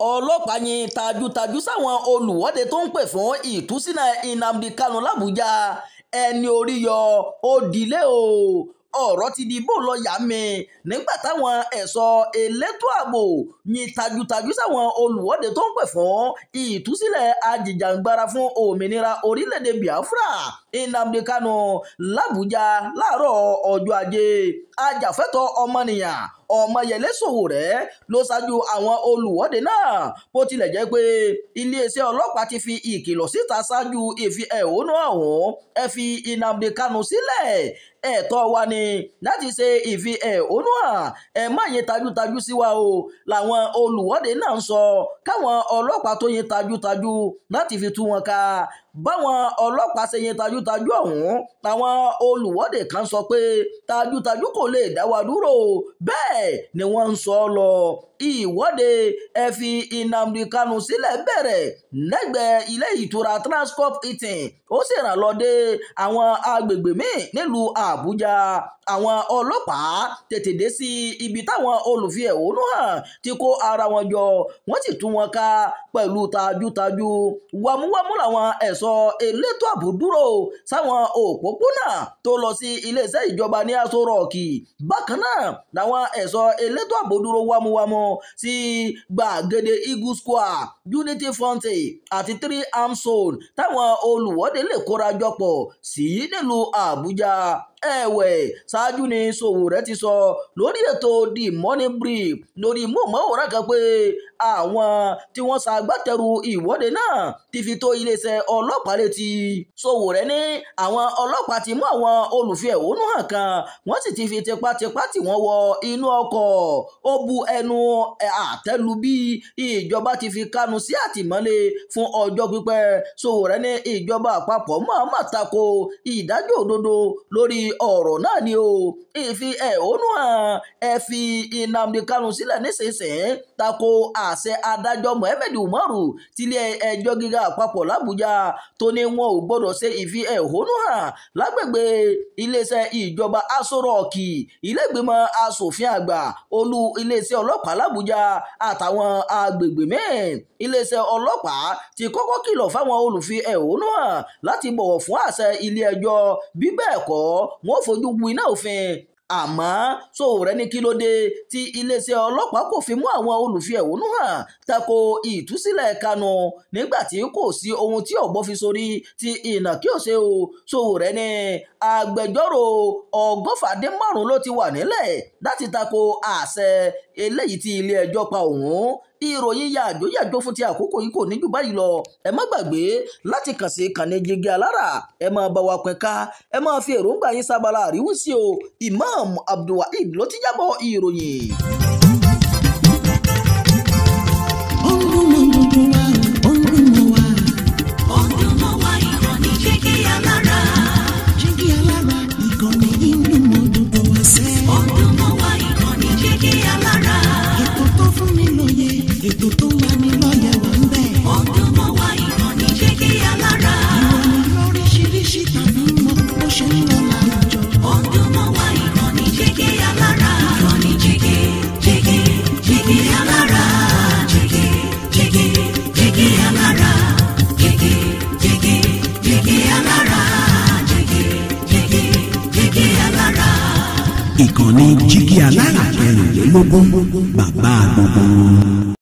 Ọlọ́pàá yin tajútajú sáwọn olùwọ́de tó ń pè fún ìtúsílẹ̀ Nnamdi Kanu l'Àbújá. Ẹni orí yọ ó dilé o. Ọ̀rọ̀ ti di bó lọ yà mí nígbà táwọn ẹ̀ṣọ́ elétò ààbò yin tajútajú sáwọn olùwọ́de tó ń pè fún ìtúsílẹ̀ ajìjàǹgbara fún òmìnira orílẹ̀-èdè Biafra Nnamdi Kanu l'Àbújá láàárọ̀ ọjọ́ ajé. Ajàfẹ́tọ̀ọ́ ọmọnìyàn Ọmọyẹlé Sowore ló ṣáájú àwọn olùwọ́de náà, bó tilẹ̀ jẹ́ pé iléeṣẹ́ ọlọ́pàá ti fi ìkìlọ̀ síta ṣáájú ìfi ẹ̀hónú ọ̀hún. Ẹ fi Nnamdi Kanu sílẹ̀, ẹ̀tọ́ wa ni láti ṣe ìfi ẹ̀hónú hàn, ẹ má yin tajútajú sí wa o, làwọn olùwọ́de náà ń sọ káwọn ọlọ́pàá tó yin tajútajú láti fi tú wọn ká. Báwọn ọlọ́pàá ṣe yin tajútajú ọ̀hún, làwọn olùwọ́de kan sọ pé tajútajú kò lè dá wa dúró, bẹ́ẹ̀ ni wọ́n ń sọ lọ. Ìwọ́de ẹ fi Nnamdi Kanu sílẹ̀ bẹ̀rẹ̀ lẹ́gbẹ̀ẹ́ ilé ìtura Transcorp Hilton, ó sì ràn lọ dé àwọn agbègbè míì nílùú Àbújá. Àwọn ọlọ́pàá tètè dé sí ibi táwọn olùfi ẹ̀hónú hàn ti kó ara wọn jọ, wọ́n sì tú wọn ká pẹ̀lú tajútajú. Wámúwámú làwọn ẹ̀ṣọ́ elétò ààbò dúró sáwọn òpópónà tó lọ sí iléeṣẹ́ ìjọba ní Aso Rock. Bákan náà làwọn ẹ̀ṣọ́ elétò ààbò dúró wámúwámú sí gbàgede Eagle Square, Unity Fountain àti Three Arm Zone táwọn olùwọ́de lè kóra jọ pọ̀ sí nílùú Àbújá. Ẹ̀wẹ̀, ṣáájú ni Sowore ti sọ lórí ètò The Morning Brief lórí móhùnmáwòrán kan pé àwọn tí wọ́n ṣagbátẹrù ìwọ́de náà ti fi tó iléeṣẹ́ ọlọ́pàá létí. Sowore ní àwọn ọlọ́pàá ti mú àwọn olùfi ẹ̀hónú hàn kan, wọ́n sì ti fi tipátipá tì wọ́n wọ inú ọkọ̀. Ó bu ẹnu àtẹ́lu bí ìjọba ti fi Kanu sí àtìmọ́lé fún ọjọ́ pípẹ́. Sowore ní ìjọba àpapọ̀ mọ̀ọ́mọ̀ tako ìdájọ́ òdodo lórí ọ̀rọ̀ náà ni o. Ìfi ẹ̀hónú hàn ẹ fi Nnamdi Kanu sílẹ̀ nísinsìnyí tako àṣẹ adájọ́ Mohammed Umaru tilé ẹjọ́ gíga àpapọ̀ l'Àbújá tó ní wọn ò gbọ́dọ̀ ṣe ìfi ẹ̀hónú hàn lágbègbè iléeṣẹ́ ìjọba Aso Rock, ilé-ìgbìmọ̀ asòfin àgbà, olú iléeṣẹ́ ọlọ́pàá l'Àbújá àtàwọn agbègbè míì. Iléeṣẹ́ ọlọ́pàá ti kọ́kọ́ kìlọ̀ fáwọn olùfi ẹ̀hónú hàn láti bọ̀wọ̀ fún àṣẹ ilé ẹjọ́, bí bẹ́ẹ̀ kọ́ wọ́n fojú winá òfin. Àmọ́ Sowore ní kí ló dé tí iléeṣẹ́ ọlọ́pàá kò fi mú àwọn olùfi ẹ̀hónú hàn tako ìtúsílẹ̀ Kanu nígbà tí kò sí ohun tí ọ̀bọ fi sórí tí ìnàkí ò ṣe o. Sowore ní agbẹjọ́rò 165 ló ti wà nílẹ̀ láti tako àṣẹ eléyìí tí ilé ẹjọ́ pa òun. Ìròyìn yàjóyàjó fún ti àkókò yìí kò ní jù báyìí lọ. Ẹ má gbàgbé láti kàn sí ìkànnì Jígí Alára, ẹ máa bá wa pín ká, ẹ máa fi èròǹgbà yín sábàlá àríwísí o. Imam Abdulwaheed ló ti jábọ̀ ìròyìn. Ó ń dún mọ́ gbogbo wa, ó ń dún mọ́ wa. Ó ń dún mọ́ wa, ìkànnì Jígí Alára. Jígí Alára, ìkànnì yìí ń dún mọ́ gbogbo wa sẹ́. Ó ń dún mọ́ wa, ìkànnì Jígí Alára. Ètò tó fún ni lóye, ètò tó ń lani lọ́yẹ̀ wà ń bẹ̀. Ó ń dún mọ́ wa, ìkànnì Jígí Alára. Ìròyìn lóríṣiríṣi tàbí mọ́ bó ṣe ń lọ láwùjọ. Ó ń dún mọ́ wa, ìkànnì Jígí Alára. Ìkànnì Jígí, Jígí, Jígí Alára. Jígí, Jígí, Jígí Alára. Jígí, Jígí, Jígí Alára. Jígí, Jígí, Jígí Alára. Ìkànnì Jígí Alára 24 bàbá gbogbo.